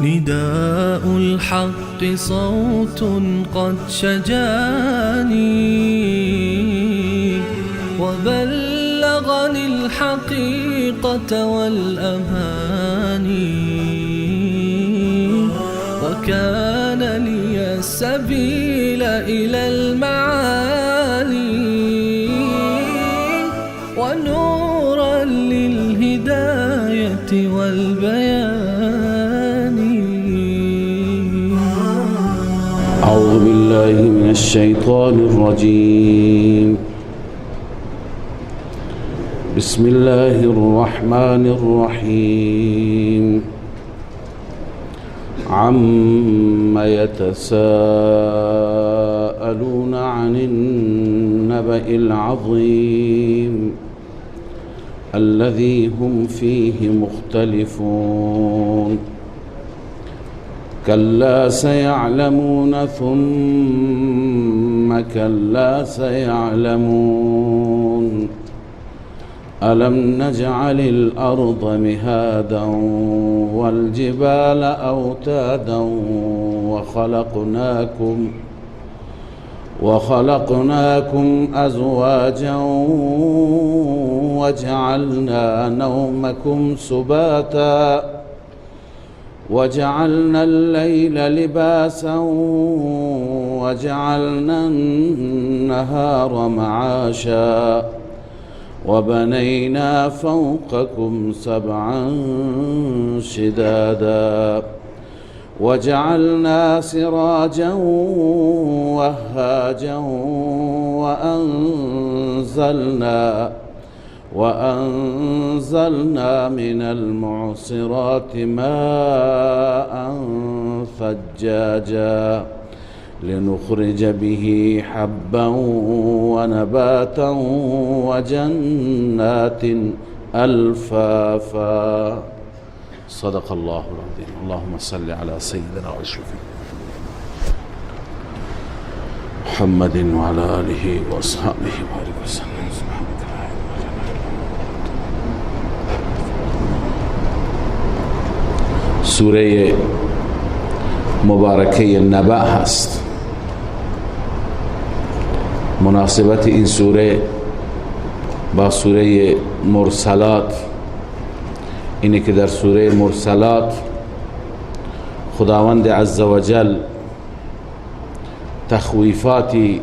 نداء الحق صوت قد شجاني وبلغني الحقيقة والأماني وكان لي السبيل إلى المعالي ونورا للهداية والبيان. أعوذ بالله من الشيطان الرجيم. بسم الله الرحمن الرحيم. عم يتساءلون عن النبأ العظيم الذي هم فيه مختلفون. كلا سيعلمون ثم كلا سيعلمون. ألم نجعل الأرض مهادا والجبال أوتادا وخلقناكم أزواجا وجعلنا نومكم سباتا وجعلنا الليل لباسا وجعلنا النهار معاشا وبنينا فوقكم سبعا شدادا وجعلنا سراجا وهاجا وأنزلنا من المعصرات ماء ثجاجا لنخرج به حبا ونباتا وجنات ألفافا. صدق الله العظيم. اللهم صل على سيدنا وشفيعنا محمد وعلى آله وأصحابه وبارك وسلم. سوره مبارکه نبأ هست. مناسبت این سوره با سوره مرسلات اینه که در سوره مرسلات خداوند عزوجل تخویفاتی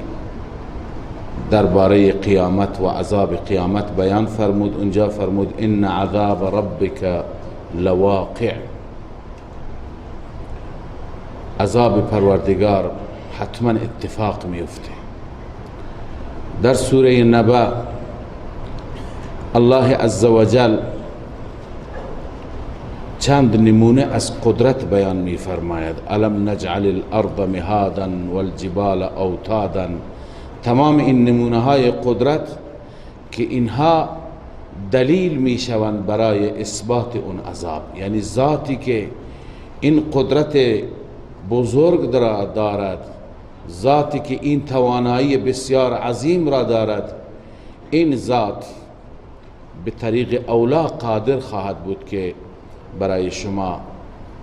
درباره قیامت و عذاب قیامت بیان فرمود. اونجا فرمود ان عذاب ربک لواقع، عذاب پروردگار حتما اتفاق میفته. در سوره نبأ الله عزوجل چند نمونه از قدرت بیان میفرماید. الم نجعل الارض مهادا والجبال اوتادا. تمام این نمونه های قدرت که اینها دلیل میشوند برای اثبات اون عذاب، یعنی ذاتی که این قدرت بزرگ دارد، ذاتی که این توانایی بسیار عظیم را دارد، این ذات به طریق اولا قادر خواهد بود که برای شما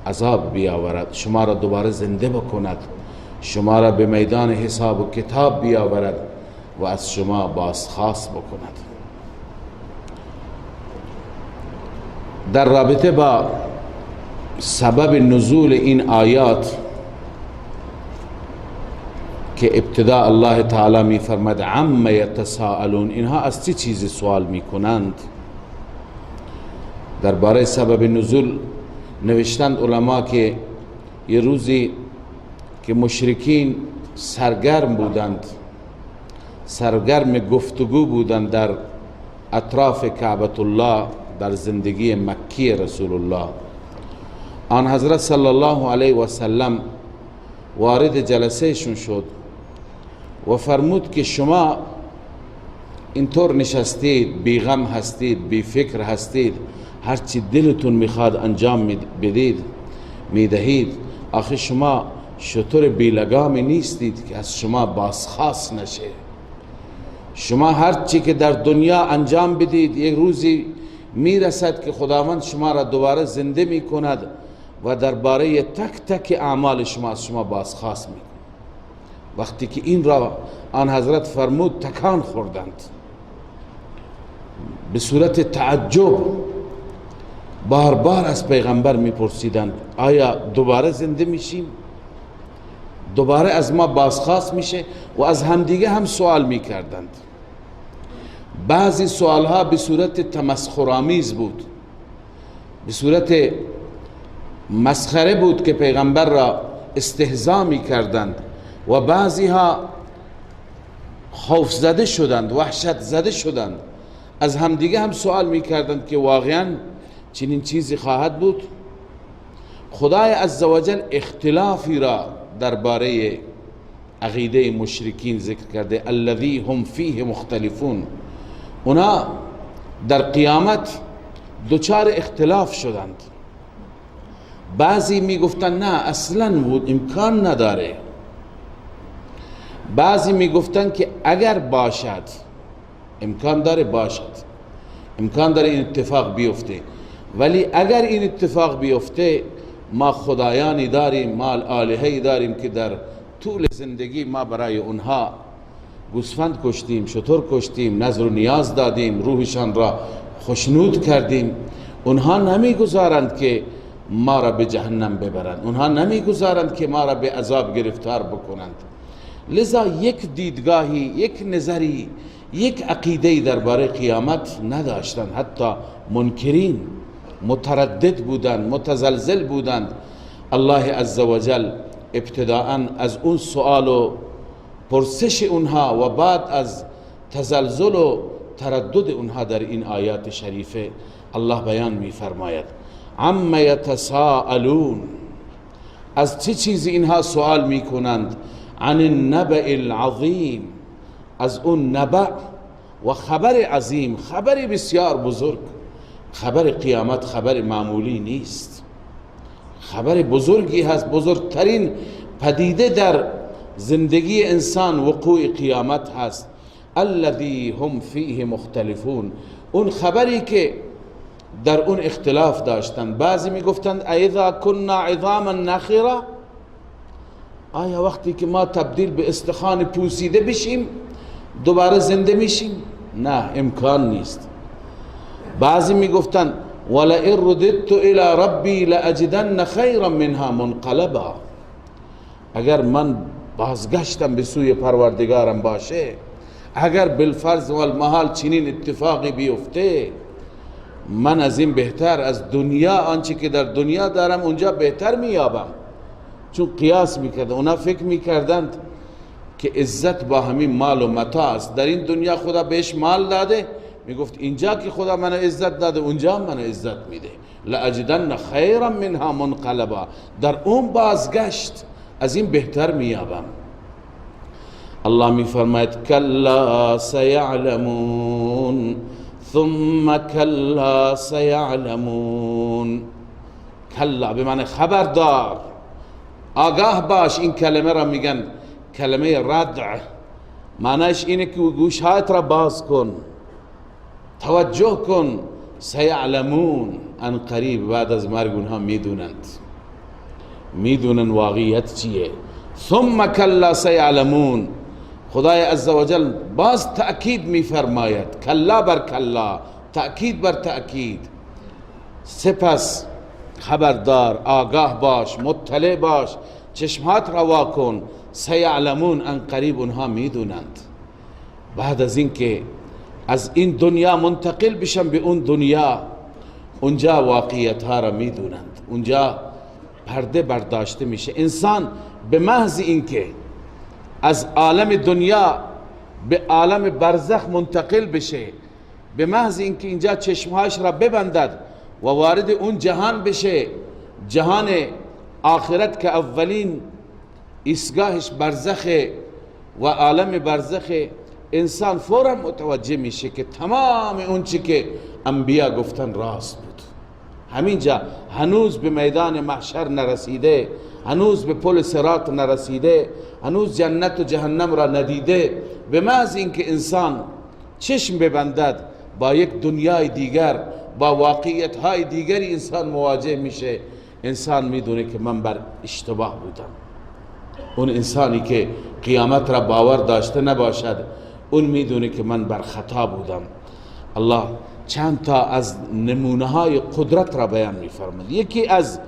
عذاب بیاورد، شما را دوباره زنده بکند، شما را به میدان حساب و کتاب بیاورد و از شما بازخواست بکند. در رابطه با سبب نزول این آیات که ابتدا الله تعالی می فرماد عم یتساءلون، اینها از چه چیزی سوال می کنند؟ درباره سبب نزول نوشتند علما که یه روزی که مشرکین سرگرم بودند، سرگرم گفتگو بودند در اطراف کعبة الله در زندگی مکی رسول الله، آن حضرت صلی الله علیه و سلم وارد جلسه شون شد و فرمود که شما اینطور نشستید، بیغم هستید، بی فکر هستید، هرچی دلتون میخواد انجام بدید میدهید. آخه شما شتر بیلگامی نیستید که از شما بازخواست نشه. شما هرچی که در دنیا انجام بدید یک روزی میرسد که خداوند شما را دوباره زنده میکند و درباره تک تک اعمال شما از شما بازخواست میکند. وقتی که این را آن حضرت فرمود تکان خوردند، به صورت تعجب بار بار از پیغمبر میپرسیدند آیا دوباره زنده میشیم؟ دوباره از ما بازخواست میشه؟ و از همدیگه هم سوال میکردند. بعضی سوالها به صورت تمسخرآمیز بود، به صورت مسخره بود که پیغمبر را استهزا میکردند و بعضی ها خوف زده شدند، وحشت زده شدند. از همدیگه هم سوال میکردند که واقعا چنین چیزی خواهد بود؟ خدای عزوجل اختلافی را درباره عقیده مشرکین ذکر کرده، الذی هم فیه مختلفون. اونا در قیامت دچار اختلاف شدند. بعضی میگفتند نه اصلا بود امکان نداره، بعضی میگفتند که اگر باشد امکان داره، باشد امکان داره این اتفاق بیفته، ولی اگر این اتفاق بیفته ما خدایانی داریم، ما آلهه‌ای داریم که در طول زندگی ما برای اونها گوسفند کشتیم، شتر کشتیم، نذر و نیاز دادیم، روحشان را خوشنود کردیم. اونها نمیگذارند که ما را به جهنم ببرند، اونها نمیگذارند که ما را به عذاب گرفتار بکنند. لذا یک دیدگاهی، یک نظری، یک عقیده‌ای درباره قیامت نداشتند. حتی منکرین متردد بودند، متزلزل بودند. الله عزوجل ابتداءً از اون سوال و پرسش اونها و بعد از تزلزل و تردد اونها در این آیات شریفه الله بیان می‌فرماید عم یتساءلون، از چه چیزی اینها سوال میکنند؟ عن النبأ العظیم، از اون نبأ و خبر عظیم، خبر بسیار بزرگ. خبر قیامت خبر معمولی نیست، خبر بزرگی هست. بزرگترین پدیده در زندگی انسان وقوع قیامت هست. الذی هم فیه مختلفون، اون خبری که در اون اختلاف داشتند. بعضی میگفتند اذا كنا عظاما نخره، آیا وقتی که ما تبدیل به استخوان پوسیده بشیم دوباره زنده میشیم؟ نه، امکان نیست. بعضی میگفتند ولئن رددت الی ربی لاجدن خیرا منها منقلبا، اگر من بازگشتم به سوی پروردگارم باشه، اگر بالفرض والمحال چنین اتفاقی بیفته، من از این بهتر از دنیا، آنچه که در دنیا دارم اونجا بهتر میابم. چون قیاس میکردن، اونا فکر میکردند که عزت با همین مال و متاع است. در این دنیا خدا بهش مال داده، میگفت اینجا که خدا منو عزت داده اونجا منو عزت میده. لاجدن خیرا منها منقلبا، در اون بازگشت از این بهتر میابم. الله میفرماید کلا سیعلمون ثم کلا سیعلمون. کلا به معنی خبردار، آگاه باش. این کلمه را میگن کلمه ردع، معنیش اینه که گوشهایت را باز کن، توجه کن. سیعلمون، ان قریب بعد از مرگ اونها میدونند، میدونن واقعیت چیه. ثم کلا سیعلمون، خدای عزوجل باز تأکید میفرماید، کلا بر کلا، تأکید بر تأکید. سپس خبردار، آگاه باش، مطلع باش، چشمات روا کن. سیعلمون، ان قریب اونها میدونند. بعد از اینکه از این دنیا منتقل بشن به اون دنیا، اونجا واقعیت ها را میدونند، اونجا پرده برداشته میشه. انسان به محض اینکه از عالم دنیا به عالم برزخ منتقل بشه، به محض اینکه اینجا چشمهاش را ببندد و وارد اون جهان بشه، جهان آخرت که اولین ایستگاهش برزخ و عالم برزخ، انسان فورا متوجه میشه که تمام اون چی که انبیا گفتن راست بود. همینجا هنوز به میدان محشر نرسیده، هنوز به پل صراط نرسیده، هنوز جنت و جهنم را ندیده، به محض اینکه انسان چشم ببندد با یک دنیای دیگر، با واقعیت های دیگری انسان مواجه میشه. انسان میدونه که من بر اشتباه بودم. اون انسانی که قیامت را باور داشته نباشد، اون میدونه که من بر خطا بودم. الله چند تا از نمونه های قدرت را بیان میفرماید. یکی از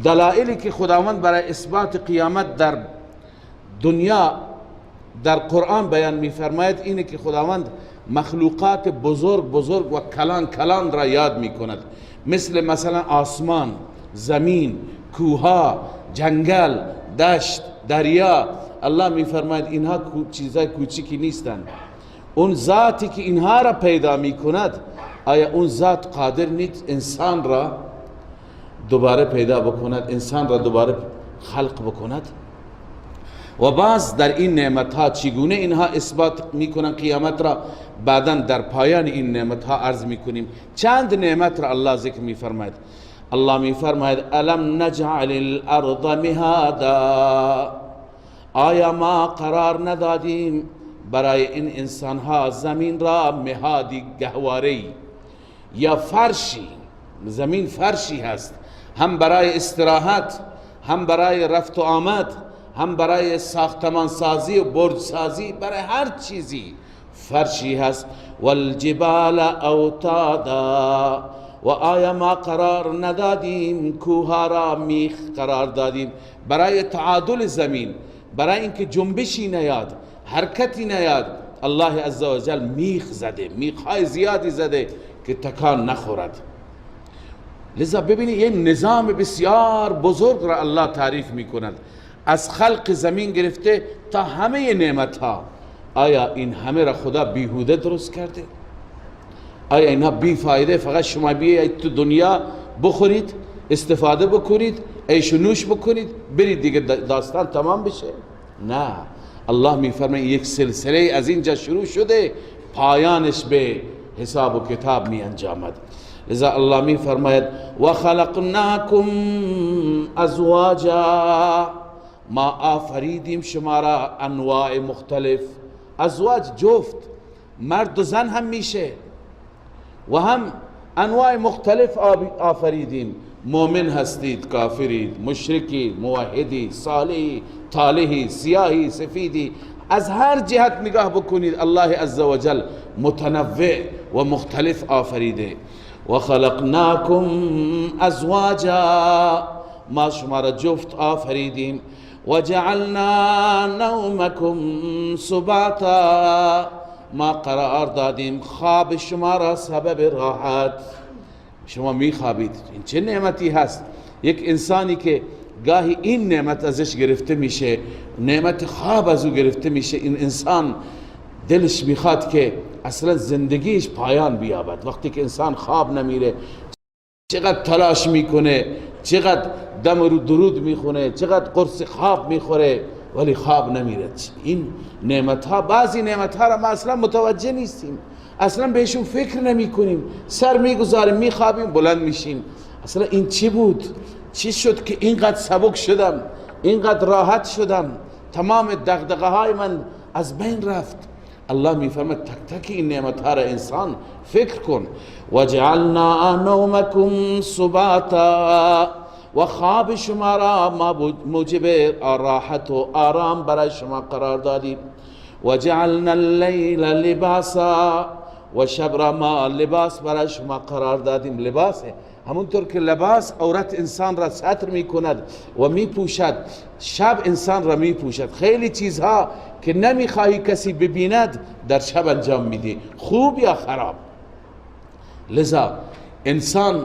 دلایلی که خداوند برای اثبات قیامت در دنیا در قرآن بیان میفرماید اینه که خداوند مخلوقات بزرگ بزرگ و کلان کلان را یاد میکند، مثلا آسمان، زمین، کوها، جنگل، دشت، دریا. الله میفرماید اینها چیزای کوچکی نیستند. اون ذاتی که اینها را پیدا میکند، آیا اون ذات قادر نیست انسان را دوباره پیدا بکند، انسان را دوباره خلق بکند؟ و باز در این نعمت ها چگونه اینها اثبات میکنن قیامت را، بعدا در پایان این نعمت ها عرض میکنیم. چند نعمت را الله ذکر میفرماید. الله میفرماید الم نجعل الارض مهادا، آیا ما قرار ندادیم برای این انسان ها زمین را مهادی، گهواره‌ای یا فرشی؟ زمین فرشی هست، هم برای استراحت، هم برای رفت و آمد، هم برای ساختمان سازی و برج سازی، برای هر چیزی فرشی هست. والجبال اوتادا، و آیا ما قرار ندادیم کوها را میخ قرار دادیم برای تعادل زمین، برای اینکه جنبشی نیاد، حرکتی نیاد. الله عزوجل میخ زده، میخهای زیادی زده که تکان نخورد. لذا ببینید یه نظام بسیار بزرگ را الله تعریف میکند، از خلق زمین گرفته تا همه نعمت ها. آیا این همه را خدا بیهوده درست کرده؟ آیا اینها بی فایده فقط شما بیایید تو دنیا بخورید، استفاده بکنید، عیش و نوش بکنید، برید دیگه داستان تمام بشه؟ نه، الله میفرماید یک سلسله از اینجا شروع شده، پایانش به حساب و کتاب می انجامد. لذا الله می فرماید و خلقناکم ازواجا، ما آفریدیم شما را انواع مختلف. ازواج جفت، مرد و زن هم میشه، و هم انواع مختلف آفریدیم. مؤمن هستید، کافرید، مشرکی، موحدی، صالحی، طالحی، سیاهی، سفیدی، از هر جهت نگاه بکنید الله عزوجل متنوع و مختلف آفریده. و خلقناکم ازواجا، ما شما را جفت آفریدیم. و جعلنا نومکم سباتا، ما قرار دادیم خواب شما را سبب راحت. شما میخوابید، این چه نعمتی هست؟ یک انسانی که گاهی این نعمت ازش گرفته میشه، نعمت خواب از او گرفته میشه، این انسان دلش میخواد که اصلا زندگیش پایان بیابد. وقتی که انسان خواب نمیره، چقدر تلاش میکنه، چقدر دم رو درود میخونه، چقدر قرص خواب میخوره، ولی خواب نمیره. این نعمت ها، بعضی نعمت ها را ما اصلا متوجه نیستیم، اصلا بهشون فکر نمی کنیم، سر میگذاریم، میخوابیم، بلند میشیم. اصلا این چی بود؟ چی شد که اینقدر سبک شدم، اینقدر راحت شدم، تمام دغدغه های من از بین رفت؟ الله میفرماید تک تک این نعمت ها را انسان فکر کن. وجعلنا نومکم سباتا، و خواب شما را ما موجب راحت و آرام برای شما قرار دادیم. وجعلنا اللیل لباسا، و شب را ما لباس برای شما قرار دادیم. لباس همونطور که لباس عورت انسان را ستر می کند و می پوشد، شب انسان را می پوشد. خیلی چیزها که نمی خواهی کسی ببیند در شب انجام میدی، خوب یا خراب. لذا انسان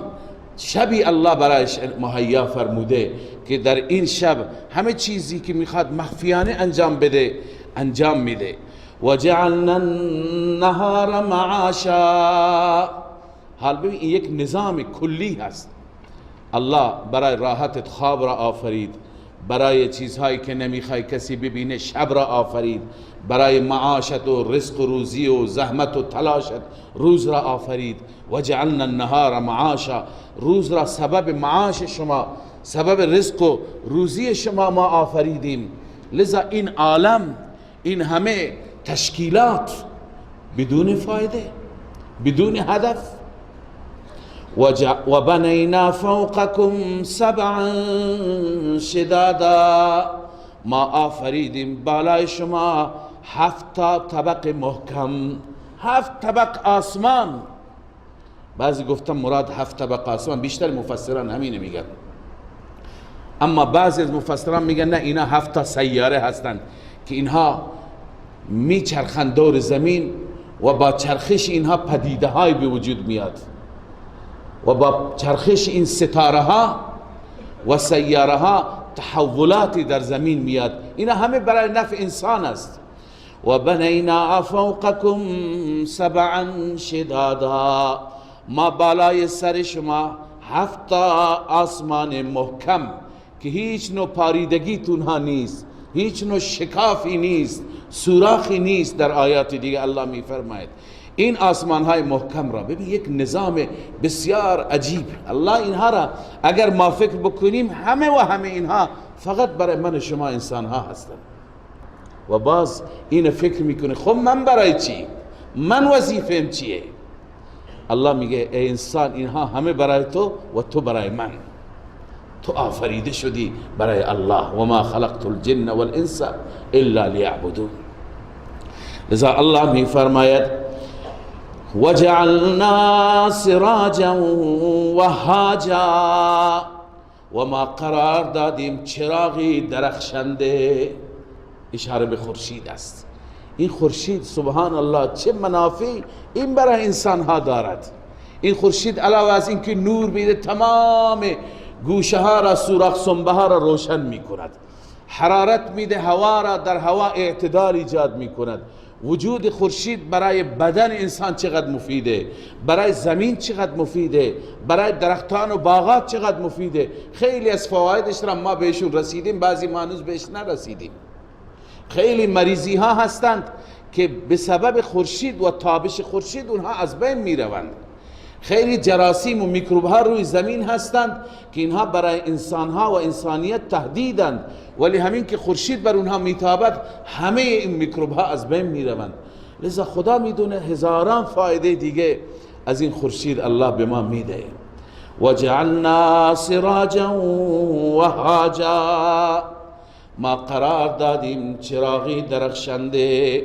شبی الله برایش مهیا فرموده که در این شب همه چیزی که میخواد مخفیانه انجام بده انجام میده. وجعلنا النهار معاشا. حال ببین این یک نظام کلی هست. الله برای راحتت خواب را آفرید، برای چیزهایی که نمیخوای کسی ببینه شب را آفرید، برای معاشت و رزق و روزی و زحمت و تلاشت روز را آفرید. و جعلنا النهار معاشا، روز را سبب معاش شما، سبب رزق و روزی شما ما آفریدیم. لذا این عالم، این همه تشکیلات بدون فایده، بدون هدف. و بنینا فوقکم سبعا شدادا، ما آفریدیم بالای شما 7 طبق محکم، 7 طبق آسمان. بعضی گفتن مراد 7 طبق آسمان، بیشتر مفسران همینه میگن، اما بعضی از مفسران میگن نه، اینا 7 سیاره هستند که اینها میچرخند دور زمین و با چرخش اینها پدیده های به وجود میاد و با چرخش این ستاره ها و سیاره ها تحولاتی در زمین میاد. اینا همه برای نفع انسان است. و بنینا فوقکم سبعا شدادا، ما بالای سر شما 7 آسمان محکم که هیچ نوع پاریدگی تونها نیست، هیچ نوع شکافی نیست، سوراخی نیست. در آیات دیگه الله میفرماید این آسمان های محکم را ببین، یک نظام بسیار عجیب. الله اینها را اگر ما فکر بکنیم همه و همه اینها فقط برای من و شما انسان ها هستند. و باز این فکر میکنه خب من برای چی؟ من وظیفه‌م چیه؟ الله میگه ای انسان، اینها همه برای تو و تو برای من. تو آفریده شدی برای الله. و ما خلقت الجن والانس الا لیعبدون. لذا الله میفرماید وجعلنا سراجا وهاجا، و ما قرار دادیم چراغی درخشنده. اشاره به خورشید است. این خورشید سبحان الله چه منافع این برای انسان ها دارد. این خورشید علاوه از اینکه نور میده، تمام گوشه ها را، سوراخ سنبه ها را روشن میکند، حرارت میده هوا را، در هوا اعتدال ایجاد میکند. وجود خورشید برای بدن انسان چقدر مفیده، برای زمین چقدر مفیده، برای درختان و باغات چقدر مفیده. خیلی از فوایدش را ما بهشون رسیدیم، بعضی ما هنوز بهش نرسیدیم. خیلی مریضی ها هستند که به سبب خورشید و تابش خورشید اونها از بین میروند. خیلی جراثیم و میکروب ها روی زمین هستند که اینها برای انسان ها و انسانیت تهدیدند، ولی همین که خورشید بر اونها میتابد همه این میکروب ها از بین میروند. لذا خدا میدونه هزاران فایده دیگه از این خورشید الله به ما میده. وجعلنا سراجا وهاجا، ما قرار دادیم چراغی درخشنده.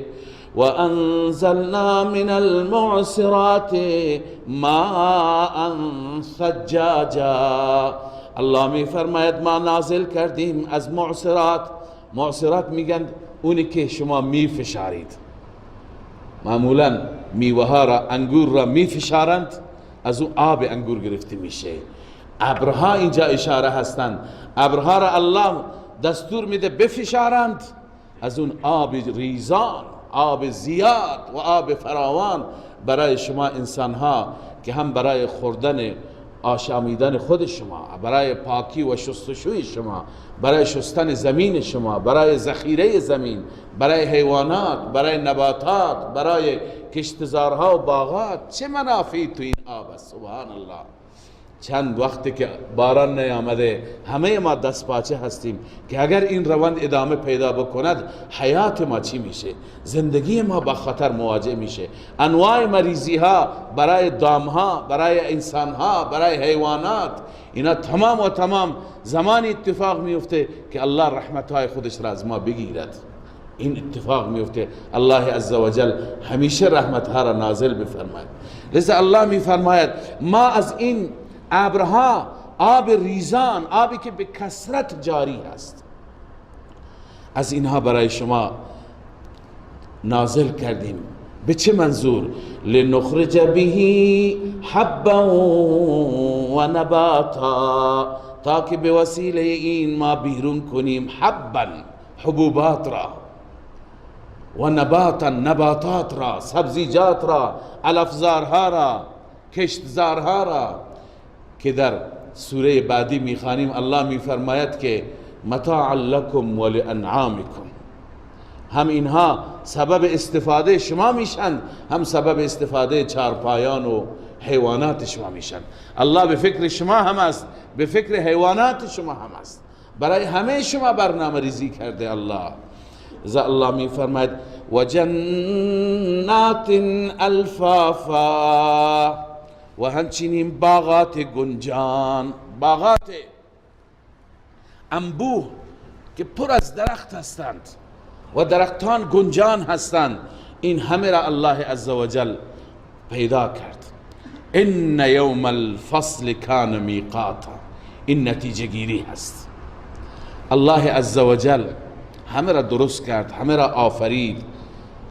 وأنزلنا من المعصرات ماء ثجاجا، الله می فرماید ما نازل کردیم از معصرات. معصرات میگن اونی که شما می فشارید، معمولا میوه ها را، انگور را می فشارند، از اون آب انگور گرفته میشه. ابرها اینجا اشاره هستند، ابرها را الله دستور میده بفشارند، از اون آب ریزان، آب زیاد و آب فراوان برای شما انسان ها که هم برای خوردن آشامیدن خود شما، برای پاکی و شستشوی شما، برای شستن زمین شما، برای ذخیره زمین، برای حیوانات، برای نباتات، برای کشتزارها و باغات، چه منافعی تو این آب است. سبحان الله. چند وقتی که باران نیامده همه ما دست پاچه هستیم که اگر این روند ادامه پیدا بکند حیات ما چی میشه، زندگی ما با خطر مواجه میشه. انواع مریضی ها برای دام ها، برای انسان ها، برای حیوانات، اینا تمام و تمام زمانی اتفاق میفته که الله رحمت های خودش را از ما بگیرد. این اتفاق میفته. الله عزوجل همیشه رحمت ها را نازل بفرماید. لذا الله میفرماید ما از این ابرها آب ریزان، آبی که به کثرت جاری است، از اینها برای شما نازل کردیم. به چه منظور؟ لنخرج به حبا و نباتا، تا که به وسیله این ما بیرون کنیم حبا، حبوبات را، و نباتا، نباتات را، سبزیجات را، علفزارها را، کشتزارها را که در سوره بعدی میخوانیم الله میفرماید که متاعا لکم ولانعامکم، هم اینها سبب استفاده شما میشن، هم سبب استفاده چارپایان و حیوانات شما میشن. الله به فکر شما هم است، به فکر حیوانات شما هم است، برای همه شما برنامه ریزی کرده الله. لذا الله میفرماید و جنات الفافا، و همچنین باغات گنجان، باغات انبوه که پر از درخت هستند و درختان گنجان هستند، این همه را الله عزوجل پیدا کرد. ان یوم الفصل کان میقاتا، این نتیجه گیری هست. الله عزوجل همه را درست کرد، همه را آفرید.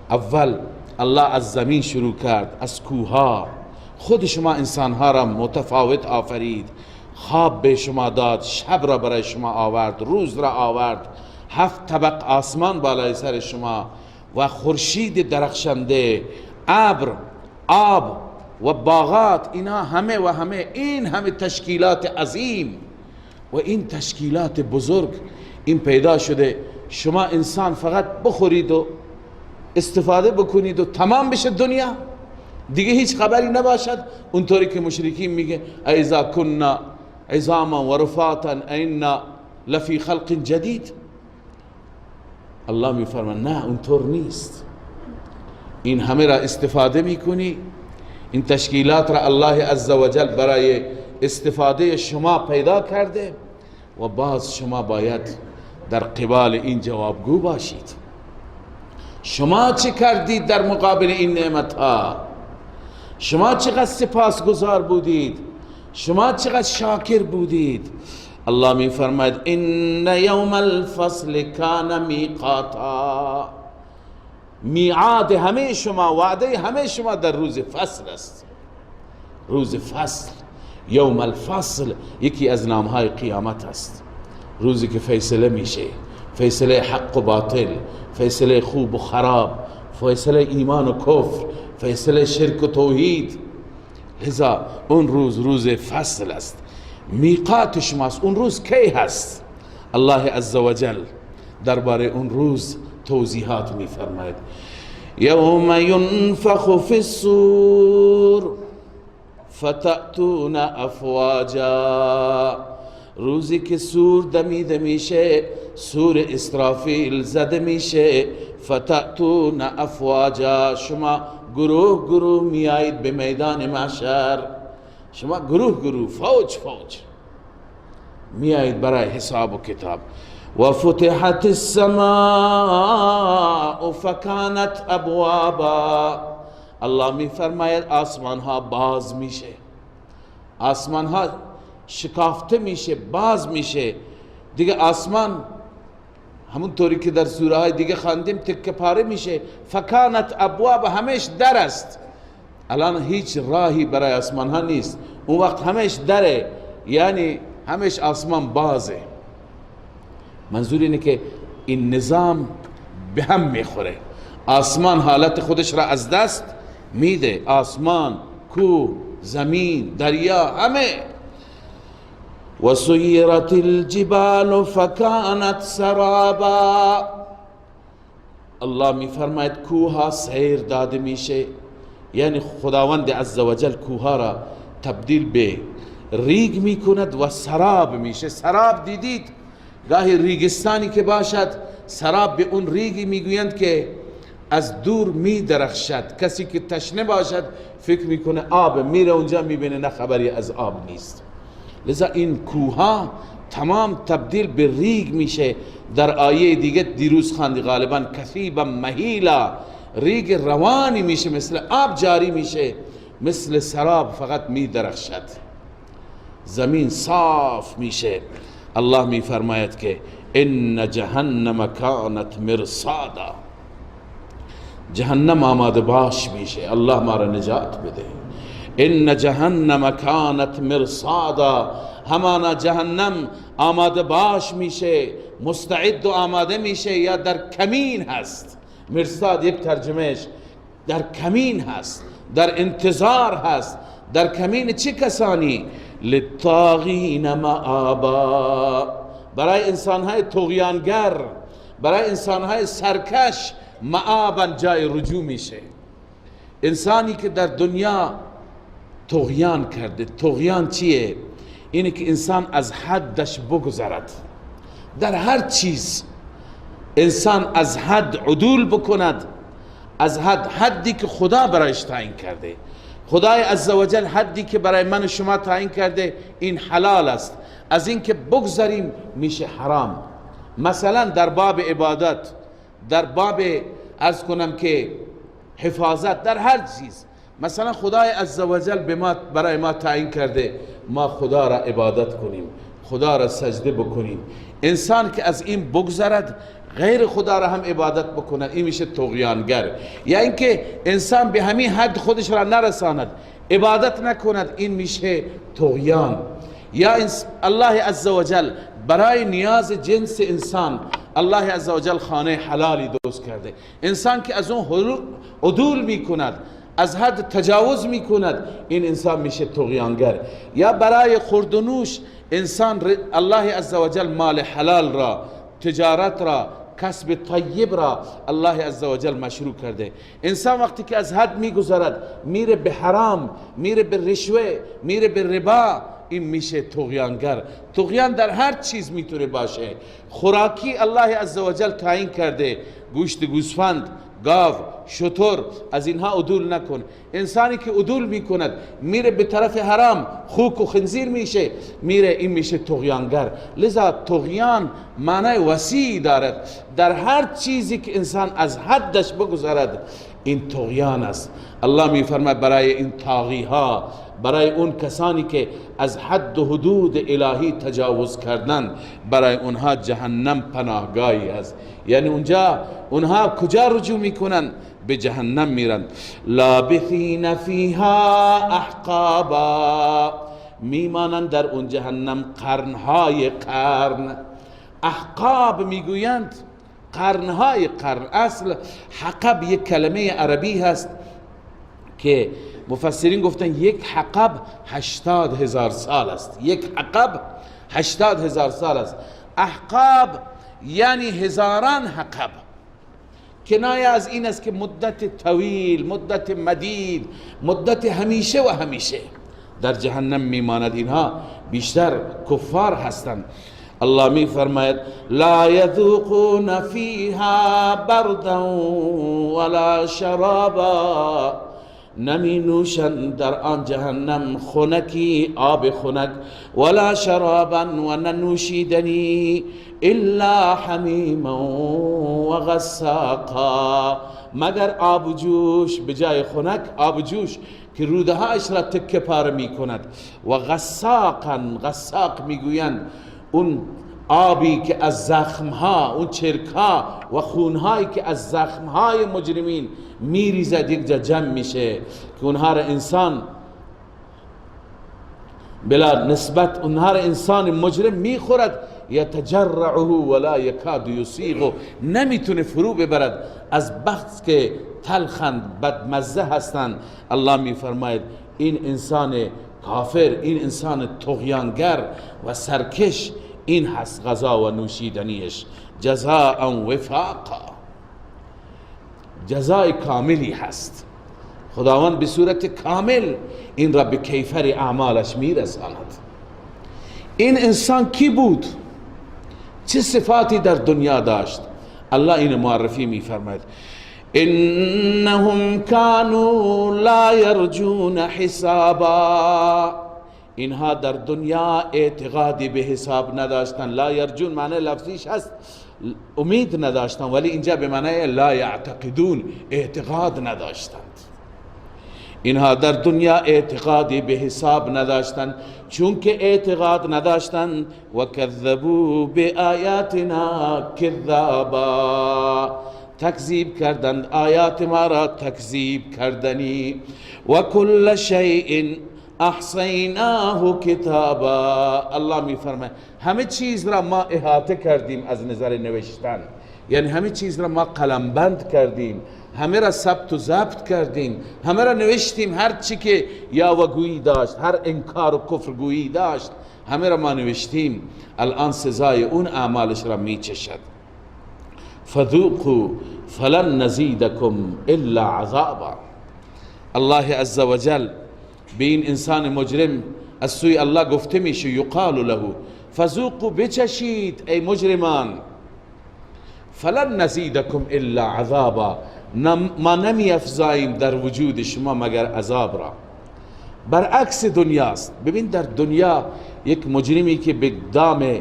اول الله از زمین شروع کرد، از کوها، خود شما انسانها را متفاوت آفرید، خواب به شما داد، شب را برای شما آورد، روز را آورد، 7 طبق آسمان بالای سر شما و خورشید درخشنده، ابر، آب و باغات، اینا همه و همه، این همه تشکیلات عظیم و این تشکیلات بزرگ این پیدا شده. شما انسان فقط بخورید و استفاده بکنید و تمام بشه دنیا، دیگه هیچ خبری نباشد. اونطوری که مشرکین میگه اذا كنا عظاما و رفاتا اینا لفی خلق جدید. الله میفرماید نه، اونطور نیست. این همه را استفاده میکنی، این تشکیلات را الله عزوجل برای استفاده شما پیدا کرده و باز شما باید در قبال این جوابگو باشید. شما چه کردید در مقابل این نعمت ها؟ شما چقدر سپاسگزار بودید؟ شما چقدر شاکر بودید؟ الله می فرماید ان یوم الفصل کان میقاتا، میعاد همه شما، وعده همه شما در روز فصل است. روز فصل، یوم الفصل، یکی از نامهای قیامت است. روزی که فیصله میشه، فیصله حق و باطل، فیصله خوب و خراب، فیصله ایمان و کفر، فیصله شرک و توحید. لذا اون روز روز فصل است، میقات شماست. اون روز کی هست؟ الله عزوجل درباره اون روز توضیحات میفرماید. یوم ینفخ فی الصور فتأتون افواجا، روزی که سور دمیده میشه، سور اسرافیل زده میشه، فتأتون افواجا، شما گروه گروه میایید به میدان محشر، شما گروه گروه، فوج فوج میایید برای حساب و کتاب. و فتحت السماء فکانت ابوابا، الله میفرماید آسمان ها باز میشه، آسمان ها شکافته میشه، باز میشه. دیگه آسمان همونطوری که در سوره های دیگه خواندیم تکه پاره میشه. فکانت ابواب، همیش در است. الان هیچ راهی برای آسمان ها نیست، اون وقت همیش دره، یعنی همیش آسمان بازه. منظور اینه که این نظام به هم میخوره، آسمان حالت خودش را از دست میده، آسمان، کوه، زمین، دریا، همه. وسیرت الجبال فکانت سرابا، الله میفرماید کوه سیر داده میشه، یعنی خداوند عزوجل کوه را تبدیل به ریگ میکند و سراب میشه. سراب دیدید؟ گاهی ریگستانی که باشد، سراب به اون ریگی میگویند که از دور میدرخشد. کسی که تشنه باشد فکر میکنه آب، میره اونجا میبینه نه، خبری از آب نیست. لذا این کوها تمام تبدیل به ریگ میشه. در آیه دیگه دیروز خواندی غالبا، کثیبا مهیلا، ریگ روانی میشه، مثل آب جاری میشه، مثل سراب فقط میدرخشد، زمین صاف میشه. الله میفرماید که ان جهنم کانت مرصادا، جهنم آماده باش میشه. الله ما را نجات بده. ان جهنم کانت مرصادا، همانا جهنم آماده باش میشه، مستعد و آماده میشه، یا در کمین هست. مرصاد یک ترجمهش در کمین هست، در انتظار هست. در کمین چه کسانی؟ للطاغین مآبا. برای انسانهای طغیانگر، برای انسانهای سرکش مآبا جای رجوع میشه. انسانی که در دنیا طغیان کرده، طغیان چیه؟ اینه که انسان از حدش بگذرد، در هر چیز انسان از حد عدول بکند، از حدی که خدا برایش تعیین کرده. خدای عزوجل حدی که برای من و شما تعیین کرده این حلال است، از اینکه بگذریم میشه حرام. مثلا در باب عبادت، در باب عرض کنم که حفاظت، در هر چیز. مثلا خدای عزوجل به ما، برای ما تعیین کرده ما خدا را عبادت کنیم، خدا را سجده بکنیم. انسان که از این بگذرد غیر خدا را هم عبادت بکند، این میشه طغیانگر. یا اینکه انسان به همین حد خودش را نرساند، عبادت نکند، این میشه طغیان. یا الله عزوجل برای نیاز جنس انسان الله عزوجل خانه حلالی درست کرده، انسان که از اون عدول میکند، از حد تجاوز میکند، این انسان میشه طغیانگر. یا برای خورد و نوش انسان الله عزوجل مال حلال را، تجارت را، کسب طیب را الله عزوجل مشروع کرده. انسان وقتی که از حد میگذرد، میره به حرام، میره به رشوه، میره به ربا، این میشه طغیانگر. طغیان در هر چیز میتونه باشه. خوراکی الله عزوجل تعیین کرده، گوشت گوسفند، گاو، شتر، از اینها عدول نکن. انسانی که عدول میکند میره به طرف حرام، خوک و خنزیر میشه، میره، این میشه طغیانگر. لذا طغیان معنای وسیع دارد، در هر چیزی که انسان از حدش بگذرد این طغیان است. الله میفرماید برای این طاغی ها، برای اون کسانی که از حد و حدود الهی تجاوز کردن، برای اونها جهنم پناهگاهی است. یعنی اونجا اونها کجا رجوع میکنن؟ به جهنم میرن. لابثین فیها احقابا، میمانند در اون جهنم قرنهای قرن. احقاب میگویند قرنهای قرن. اصل حقب یک کلمه عربی هست که مفسرین گفتن یک حقب 80,000 سال است. یک حقب 80,000 سال است. احقاب یعنی هزاران حقب، کنایه از این است که مدت طویل، مدت مدید، مدت همیشه و همیشه در جهنم میماند. اینها بیشتر کفار هستند. الله می فرماید لا یذوقون فیها بردا ولا شرابا، نمی نوشند در آن جهنم خنکی، آب خنک، ولا شرابا و ننوشیدنی، الا حمیما و غساقا، مگر آب جوش، بجای خنک آب جوش که رودهایش را تکه پاره می کند. و غساقا، غساق میگویند اون آبی که از زخمها، اون چرکها و خونهایی که از زخمهای مجرمین میریزد یک جا جمع میشه که اونها را انسان بلا نسبت، اونها را انسان مجرم میخورد، یتجرعه ولا یکاد یسیغه، نمیتونه فرو ببرد از بخت که تلخند، بدمزه هستند. الله میفرماید این انسان کافر، این انسان طغیانگر و سرکش، این هست غذا و نوشیدنیش. جزاء وفاقا، جزای کاملی هست. خداوند به صورت کامل این را به کیفر اعمالش میرساند. این انسان کی بود؟ چه صفاتی در دنیا داشت؟ الله این معرفی میفرماید انهم كانوا لا يرجون حسابا، اینها در دنیا اعتقادی به حساب نداشتن. لا یرجون معنی لفظیش هست امید نداشتن، ولی اینجا به معنی لا یعتقدون، اعتقاد نداشتند. اینها در دنیا اعتقادی به حساب نداشتند، چون که اعتقاد نداشتند و کذبوا بآیاتنا کذابا، تکذیب کردند آیات ما را، تکذیب کردنی. و کل شیء احصیناه کتابا، الله می فرماید همه چیز را ما احاطه کردیم از نظر نوشتن، یعنی همه چیز را ما قلمبند کردیم، همه را ثبت و ضبط کردیم، همه را نوشتیم. هر چی که یاوه‌گویی داشت، هر انکار و کفرگویی داشت، همه را ما نوشتیم. الان سزای اون اعمالش را میچشد. فذوقوا فلن نزیدکم الا عذابا. الله عز وجل به این انسان مجرم از سوی الله گفته میشه، یقال له فذوقوا، بچشید ای مجرمان، فلن نزیدکم الا عذابا، ما نمی افزاییم در وجود شما مگر عذاب را. برعکس دنیاست. ببین در دنیا یک مجرمی که به دام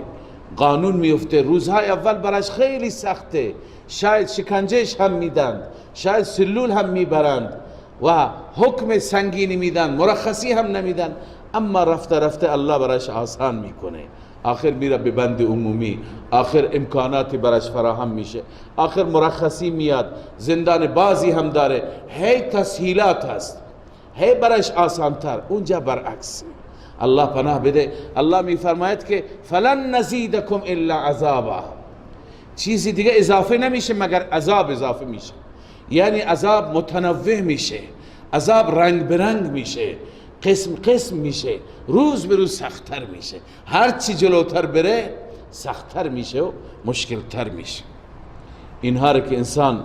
قانون میفته، روزهای اول براش خیلی سخته، شاید شکنجهش هم میدند، شاید سلول هم میبرند و حکم سنگینی میدن، مرخصی هم نمیدن، اما رفته رفته الله براش آسان میکنه. آخر میره به بند عمومی، آخر امکاناتی براش فراهم میشه، آخر مرخصی میاد، زندان بازی هم داره، هی تسهیلات هست، هی براش آسانتر. اونجا برعکس، الله پناه بده. الله میفرماید که فلن نزیدکم الا عذابا، چیزی دیگه اضافه نمیشه مگر عذاب اضافه میشه. یعنی عذاب متنوع میشه، عذاب رنگ برنگ میشه، قسم قسم میشه، روز به روز سختتر میشه. هر چی جلوتر بره سختتر میشه و مشکلتر میشه. اینها رو که انسان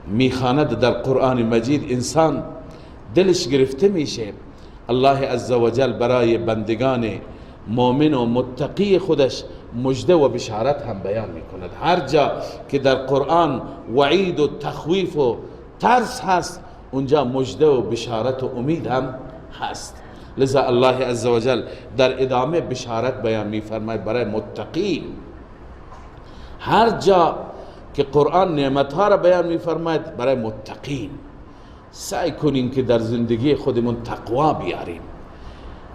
میخواند در قرآن مجید، انسان دلش گرفته میشه. الله عزوجل برای بندگان مؤمن و متقی خودش مژده و بشارت هم بیان میکند. هر جا که در قرآن وعید و تخویف و ترس هست، اونجا مژده و بشارت و امید هم هست. لذا الله عزوجل در ادامه بشارت بیان میفرماید برای متقین. هر جا که قرآن نعمتها را بیان میفرماید برای متقین، سعی کنیم که در زندگی خودمون تقوا بیاریم،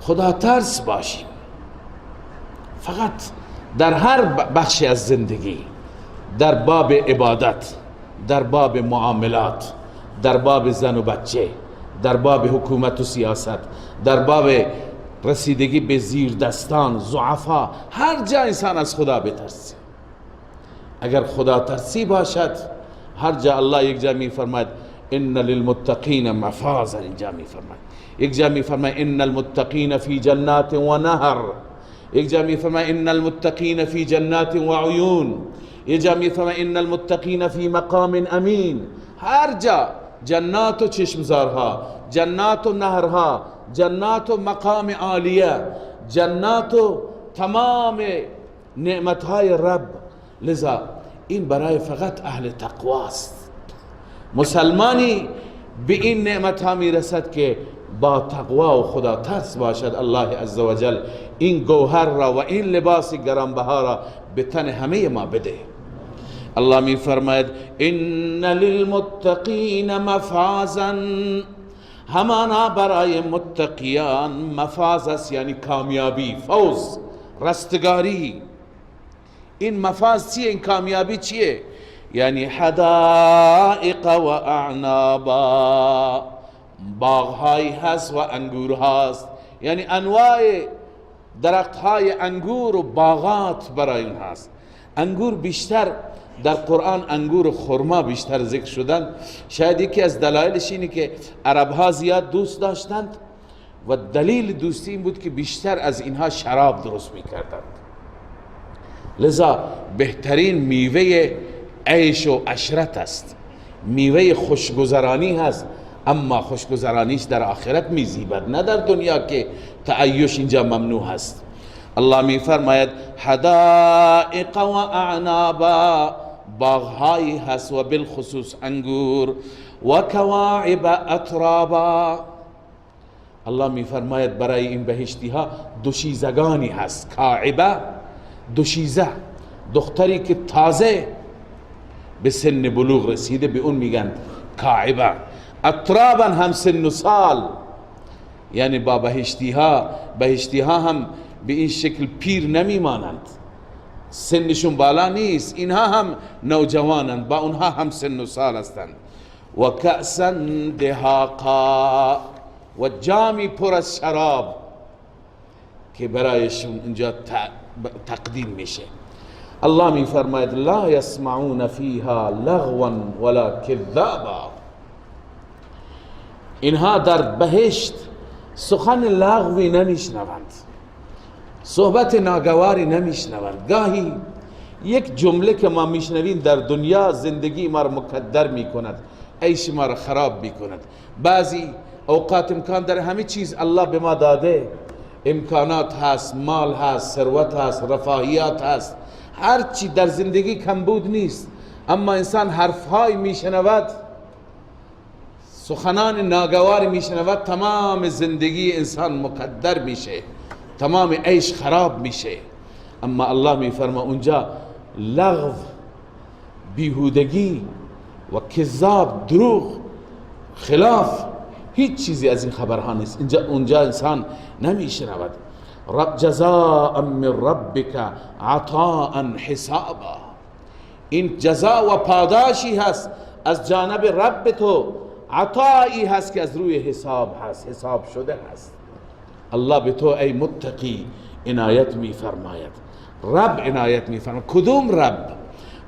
خدا ترس باشیم. فقط در هر بخش از زندگی، در باب عبادت، در باب معاملات، در باب زن و بچه، در باب حکومت و سیاست، در باب رسیدگی به زیر دستان، ضعفا، هر جا انسان از خدا بترسی. اگر خدا ترسی باشد، هر جا الله یک جا می فرماید ان للمتقین مفازا، اینجا می فرماید. یک جا می فرماید ان المتقین فی جنات و نهر، یک جا می فرماید ان المتقین فی جنات و عیون، یک جا می فرماید ان المتقین فی مقام امین. هر جا جنات و چشمزارها، جنات و نهرها، جنات و مقام عالیه، جنات و تمام نعمتهای رب. لذا این برای فقط اهل تقواست. مسلمانی به این نعمت ها میرسد که با تقوا و خدا ترس باشد. الله عزوجل این گوهر را و این لباس گرانبها را به تن همه ما بده. الله می فرماید ان للمتقین مفازا، همانا برای متقیان مفاز است، یعنی کامیابی، فوز، رستگاری. این مفاز چیه؟ این کامیابی چیه؟ یعنی حدائق و اعنابا، باغهای هست و انگور هست، یعنی انواع درختهای انگور و باغات برای اون هست. انگور بیشتر در قرآن، انگور و خرما بیشتر ذکر شدن. شاید یکی از دلایلش اینه که عربها زیاد دوست داشتند و دلیل دوستی این بود که بیشتر از اینها شراب درست میکردند. لذا بهترین میوه عیش و عشرت است، میوه خوشگذرانی هست، اما خوشگذرانیش در آخرت میزیبد، نه در دنیا که تعیش اینجا ممنوع هست. الله میفرماید حدائق و اعنابا، باغهایی هست و بالخصوص انگور، و کواعب اترابا. الله میفرماید برای این بهشتی ها دوشیزگانی هست. کاعبه دوشیزه، دختری که تازه به سن بلوغ رسیده به اون میگن کاعبه. اترابا هم سن و سال، یعنی با بهشتی ها، بهشتی ها هم به این شکل پیر نمیمانند، سنشون بالا نیست، اینها هم نوجوانند، با اونها هم سن و سال هستند. و کأسا دهاقا، و جامی پر از شراب که برایشون اینجا تقدیم میشه. الله می فرماید لا یسمعون فیها لغوا ولا کذابا. اینها در بهشت سخن لغوی نمیشنوند، صحبت ناگواری نمیشنوند. گاهی یک جمله که ما میشنویم در دنیا زندگی ما را مکدر میکند، عیش ما را خراب میکند. بعضی اوقات امکان در همه چیز الله به ما داده، امکانات هست، مال هست، ثروت هست، رفاهیات هست، هر چی در زندگی کمبود نیست، اما انسان حرفهای میشنود، سخنان ناگوار میشنود، تمام زندگی انسان مکدر میشه، تمام عیش خراب میشه. اما الله میفرما اونجا لغو، بیهودگی و کذاب، دروغ، خلاف، هیچ چیزی از این خبرها نیست. اونجا انسان نمیشنود. رب جزاء من ربک عطاء حسابا. این جزا و پاداشی هست از جانب رب تو، عطایی هست که از روی حساب هست، حساب شده هست. الله به تو ای متقی عنایت می فرماید، رب عنایت می فرماید. کدوم رب؟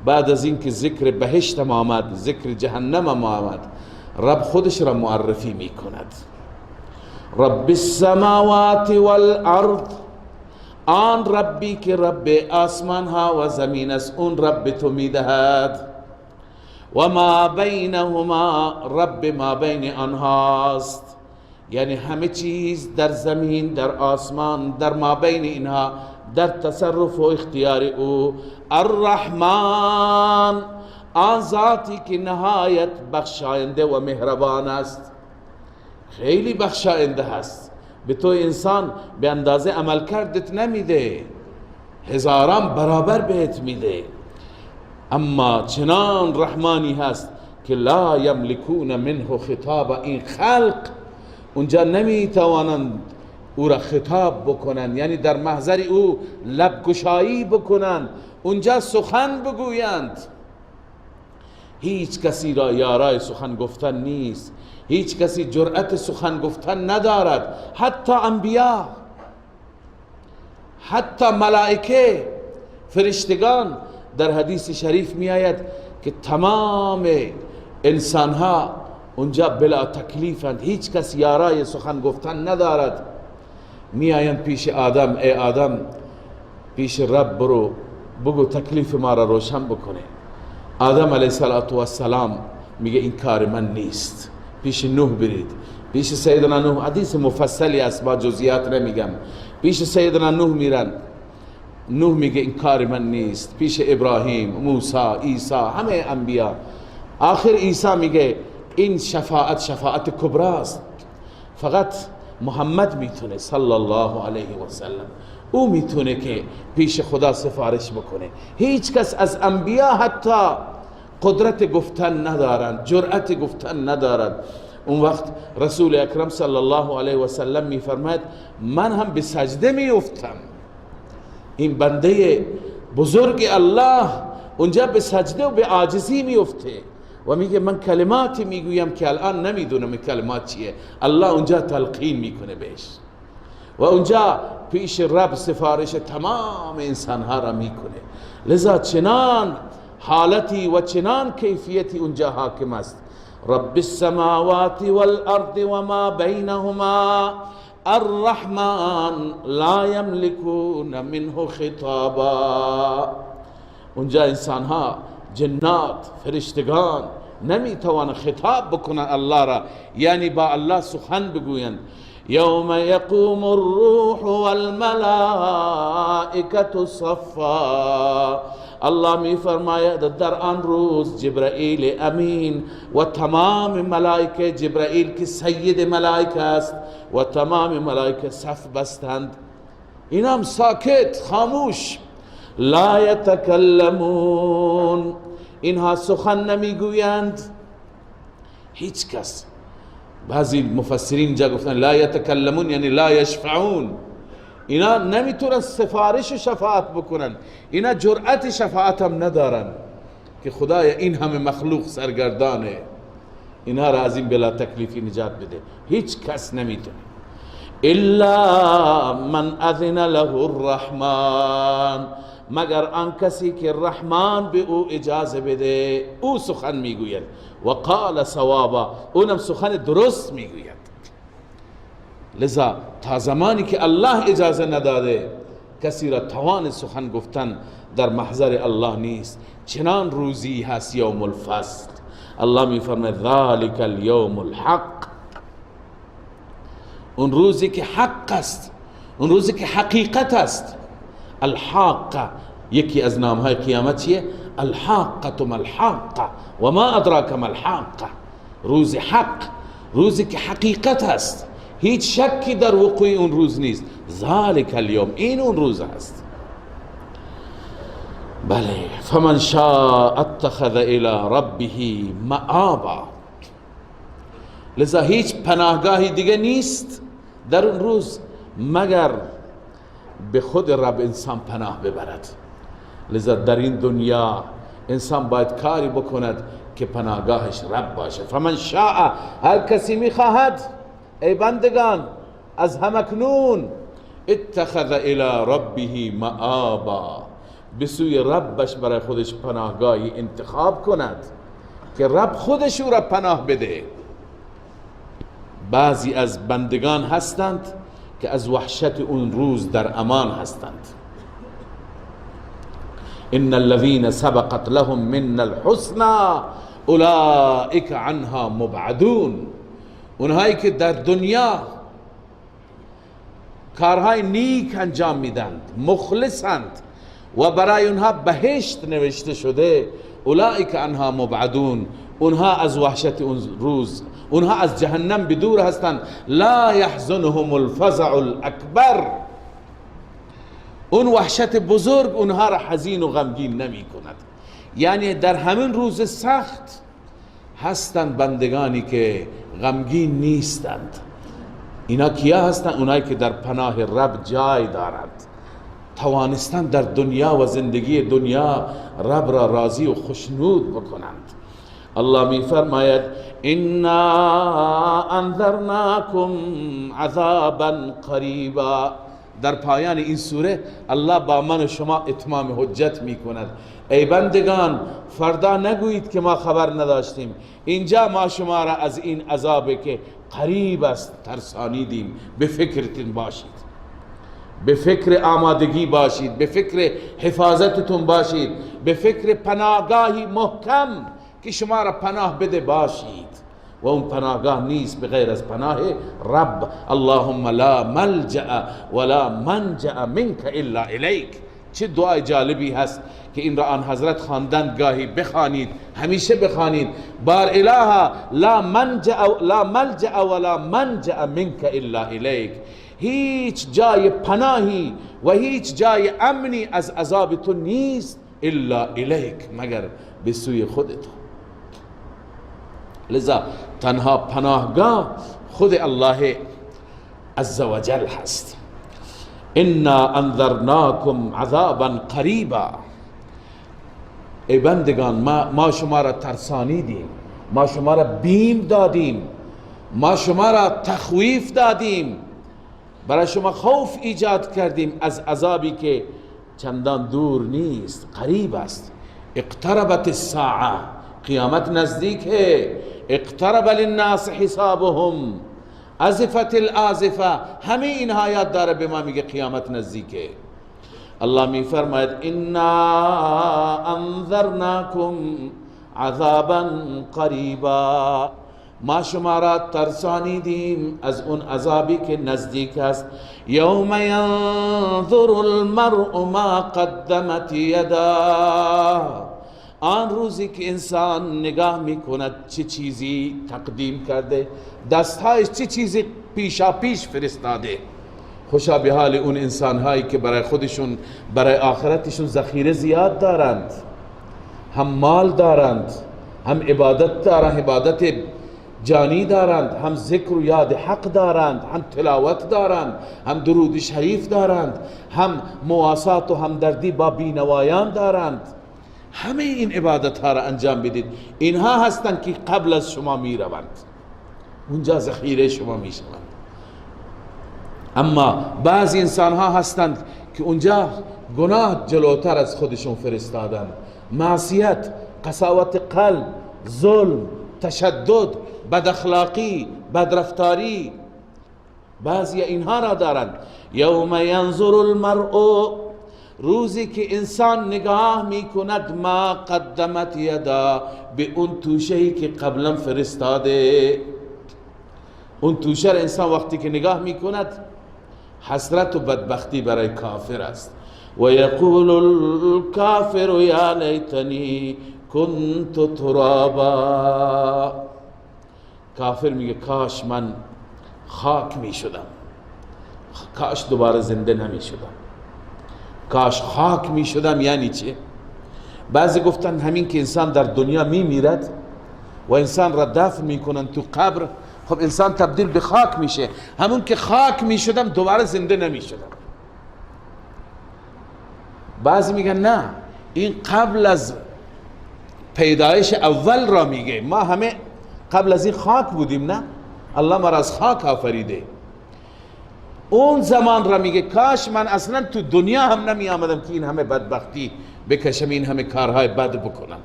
بعد از اینکه ذکر بهشت آمد، ذکر جهنم آمد، رب خودش را معرفی می کند. رب السماوات والارض، آن ربی که رب آسمان ها و زمین است، اون رب تو می دهد. و ما بینهما، رب ما بین آنهاست، یعنی همه چیز در زمین، در آسمان، در ما بین اینها، در تصرف و اختیار او. الرحمن، آن ذاتی که نهایت بخشاینده و مهربان است، خیلی بخشاینده هست. به تو انسان به اندازه عمل کردت نمیده، هزاران برابر بهت میده، اما چنان رحمانی هست که لا یملکون منه خطاب. این خلق اونجا نمیتوانند او را خطاب بکنند، یعنی در محضر او لبگشایی بکنند، اونجا سخن بگویند. هیچ کسی را یارای سخن گفتن نیست، هیچ کسی جرأت سخن گفتن ندارد، حتی انبیا، حتی ملائکه، فرشتگان. در حدیث شریف می آید که تمام انسانها اونجا بلا تکلیفند، هیچ کس یارای سخن گفتن ندارد. می آیند پیش آدم، ای آدم پیش رب برو بگو تکلیف ما را روشن بکنه. آدم علیه السلام میگه این کار من نیست، پیش نوح برید، پیش سیدنا نوح. حدیث مفصلی است، با جزئیات نمیگم. پیش سیدنا نوح میرن، نوح میگه این کار من نیست. پیش ابراهیم، موسی، عیسی، همه انبیا. آخر عیسی میگه این شفاعت شفاعت کبراست، فقط محمد میتونه صلی الله علیه و سلم، او میتونه که پیش خدا سفارش بکنه. هیچ کس از انبیا حتی قدرت گفتن ندارند، جرأت گفتن ندارند. اون وقت رسول اکرم صلی الله علیه و سلم میفرماید من هم به سجده میافتم. این بنده بزرگ الله اونجا به سجده و به عاجزی میفته و میگه من کلماتی میگویم که الان نمیدونم این کلمات چیه. الله اونجا تلقین میکنه بهش و اونجا پیش رب سفارش تمام انسانها را میکنه. لذا چنان حالتی و چنان کیفیتی اونجا حاکم است. رب السماوات والارض وما بینهما الرحمن لا یملکون منه خطابا. اونجا انسانها، جنات، فرشتگان نمیتوان خطاب بکنن الله را، یعنی با الله سخن بگویند. یوم یقوم الروح والملائکة صفا. الله می فرماید در آن روز جبرائیل امین و تمام ملائکه، جبرائیل که سید ملائکه است و تمام ملائکه صف بستند، اینا هم ساکت خاموش، لا یتکلمون، اینها سخن نمیگویند. هیچ کس. بعضی مفسرین اینجا گفتن لا یتکلمون یعنی لا یشفعون، اینا نمیتونن سفارش و شفاعت بکنن، اینا جرأت شفاعت هم ندارن که خدای این همه مخلوق سرگردانه، اینا را از این بلا تکلیفی نجات بده. هیچ کس نمیتونه. الا من اذن له الرحمن، مگر آن کسی که رحمان به او اجازه بده او سخن میگوید. و قال صوابا، اونم سخن درست میگوید. لذا تا زمانی که الله اجازه نداده کسی را توان سخن گفتن در محضر الله نیست. چنان روزی هست یوم الفصل. الله میفرماید ذلک الیوم الحق، اون روزی که حق است، اون روزی که حقیقت است. الحاقه یکی از نامهای قیامت چیه؟ الحاقه ما الحاقه و ما ادراک ما الحاقه. روز حق، روزی که حقیقت است، هیچ شکی در وقوع اون روز نیست. ذالک الیوم، این اون روز است. بله، فمن شاء اتخذ الى ربه مآبا. لذا هیچ پناهگاهی دیگه نیست در اون روز مگر به خود رب انسان پناه ببرد. لذا در این دنیا انسان باید کاری بکند که پناهگاهش رب باشه. فمن شاء، هر کسی میخواهد، ای بندگان از همکنون، اتخذ الى ربه مآبا، به سوی ربش برای خودش پناهگاهی انتخاب کند که رب خودش او را پناه بده. بعضی از بندگان هستند که از وحشت اون روز در امان هستند. ان الذين سبقت لهم منا الحسنى اولئك عنها مبعدون. اونهایی که در دنیا کارهای نیک انجام میدند، مخلصند و برای اونها بهشت نوشته شده، اولئک عنها مبعدون، اونها از وحشت اون روز، اونها از جهنم بدور هستند. لا يحزنهم الفزع الاکبر، اون وحشت بزرگ اونها را حزین و غمگین نمی کند. یعنی در همین روز سخت هستند بندگانی که غمگین نیستند. اینا کیا هستند؟ اونایی که در پناه رب جای دارند، توانستند در دنیا و زندگی دنیا رب را راضی و خوشنود بکنند. الله می فرماید انا انذرناکم عذابا قریبا. در پایان این سوره الله با من و شما اتمام حجت می کند. ای بندگان، فردا نگویید که ما خبر نداشتیم، اینجا ما شما را از این عذاب که قریب است ترسانیدیم. به فکرتون باشید، به فکر آمادگی باشید، به فکر حفاظتتون باشید، به فکر پناهگاهی محکم که شما را پناه بده باشید. و اون پناهگاه نیست بغیر از پناه رب. اللهم لا ملجأ ولا منجأ منك الا الیک. چه دعای جالبی هست که این را آن حضرت خواندند، گاهی بخوانید، همیشه بخوانید. بار اله لا منجأ لا ملجأ ولا منجأ منك الا الیک. هیچ جای پناهی و هیچ جای امنی از عذاب تو نیست الا الیک، مگر به سوی خودت. لذا تنها پناهگاه خود الله عزوجل هست. انا انذرناکم عذابا قریبا. ای بندگان، ما شما را ترسانیدیم، ما شما را بیم دادیم، ما شما را تخویف دادیم، برای شما خوف ایجاد کردیم از عذابی که چندان دور نیست، قریب است. اقتربت الساعه، قیامت نزدیکه. اقترب للناس حسابهم، ازفت الآزفه. همه این آیات داره به ما میگه قیامت نزدیکه. الله می فرماید انا انذرناکم عذابا قریبا. ما شما را ترسانیدیم از اون عذابی که نزدیک است. یوم ینظر المرء ما قدمت یداه، آن روزی که انسان نگاه میکند چه چیزی تقدیم کرده، دستهایش چه چیزی پیشا پیش فرستاده. خوشا به حال اون انسانهایی که برای خودشون، برای آخرتشون ذخیره زیاد دارند، هم مال دارند، هم عبادت دارند، عبادت جانی دارند، هم ذکر و یاد حق دارند، هم تلاوت دارند، هم درود شریف دارند، هم مواسات و همدردی با بینوایان دارند. همه این عبادت ها را انجام بدید. اینها هستند که قبل از شما می روند، اونجا ذخیره شما می شوند. اما بعضی انسان ها هستند که اونجا گناه جلوتر از خودشون فرستادن، معصیت، قساوت قلب، ظلم، تشدد، بد اخلاقی، بدرفتاری، بعضی اینها را دارند. یوم ینظر المرء، روزی که انسان نگاه میکند، ما قدمت یدا، به اون توشه‌ای که قبلا فرستاده. اون توشه را انسان وقتی که نگاه میکند، حسرت و بدبختی برای کافر است. و یقول الکافر یا لیتنی كنت ترابا. کافر میگه کاش من خاک میشدم، کاش دوباره زنده نمیشدم، کاش خاک میشدم. یعنی چه؟ بعضی گفتن همین که انسان در دنیا میمیرد و انسان را دفن میکنن تو قبر، خب انسان تبدیل به خاک میشه، همون که خاک میشدم دوباره زنده نمیشدم. بعضی میگن نه، این قبل از پیدایش اول را میگه، ما همه قبل از این خاک بودیم، نه الله ما را از خاک آفریده. اون زمان را میگه کاش من اصلا تو دنیا هم نمی آمدم که این همه بدبختی بکشم، این همه کارهای بد بکنم،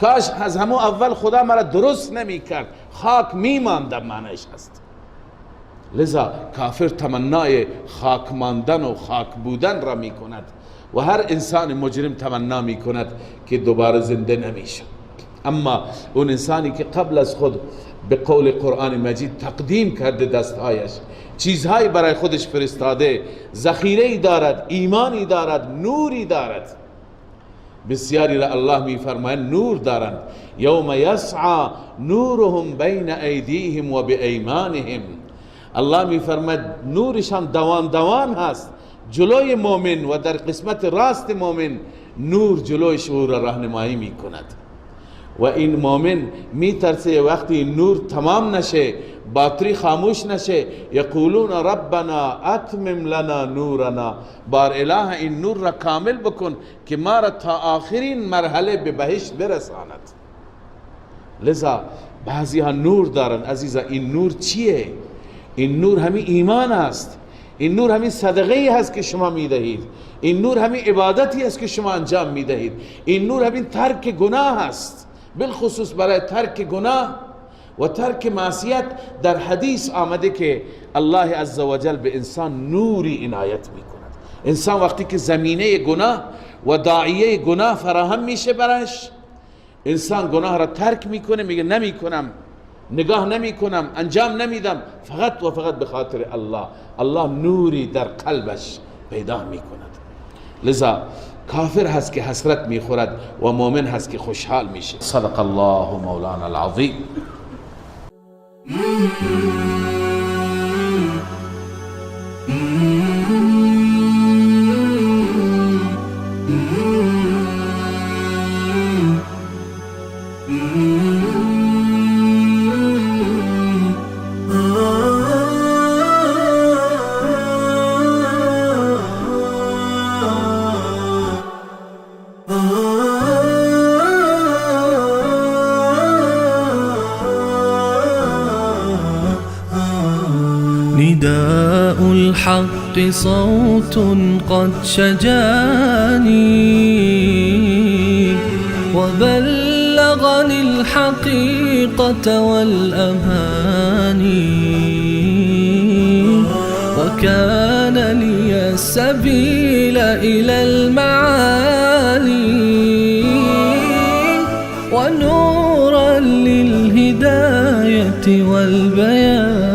کاش از همون اول خدا مرا درست نمی کرد، خاک می ماندم، معنیش هست. لذا کافر تمنای خاک ماندن و خاک بودن را می کند و هر انسان مجرم تمنا می کند که دوباره زنده نمیشه. اما اون انسانی که قبل از خود به قول قرآن مجید تقدیم کرده دستهایش، چیزهایی برای خودش فرستاده، ذخیره‌ای دارد، ایمانی دارد، نوری دارد. بسیاری را الله میفرماید نور دارند. یوم یسعی نورهم بین ایدیهم و بایمانهم. الله میفرماید نورشان دوان دوان هست جلوی مؤمن و در قسمت راست مؤمن نور جلویش او را راهنمایی میکند. و این مؤمن میترسه وقتی نور تمام نشه، باتری خاموش نشه، یقولون ربنا اتمم لنا نورنا، بار اله این نور را کامل بکن که ما را تا آخرین مرحله به بهشت برساند. لذا بعضی ها نور دارن. عزیزا این نور چیه؟ این نور همین ایمان است، این نور همین صدقه ای هست که شما میدهید، این نور همین عبادتی است که شما انجام میدهید، این نور همین ترک گناه است. بالخصوص برای ترک گناه و ترک معصیت در حدیث آمده که الله عزوجل به انسان نوری عنایت میکند. انسان وقتی که زمینه گناه و داعیه گناه فراهم میشه برش، انسان گناه را ترک میکنه، میگه نمیکنم، نگاه نمیکنم، انجام نمیدم، فقط و فقط به خاطر الله. الله نوری در قلبش پیدا میکند. لذا کافر هست که حسرت میخورد و مؤمن هست که خوشحال میشه. صدق الله مولانا العظیم. نداء الحق صوت قد شجاني وبلغني الحقيقة والأماني، وكان لي السبيل إلى المعالي ونورا للهداية والبيان.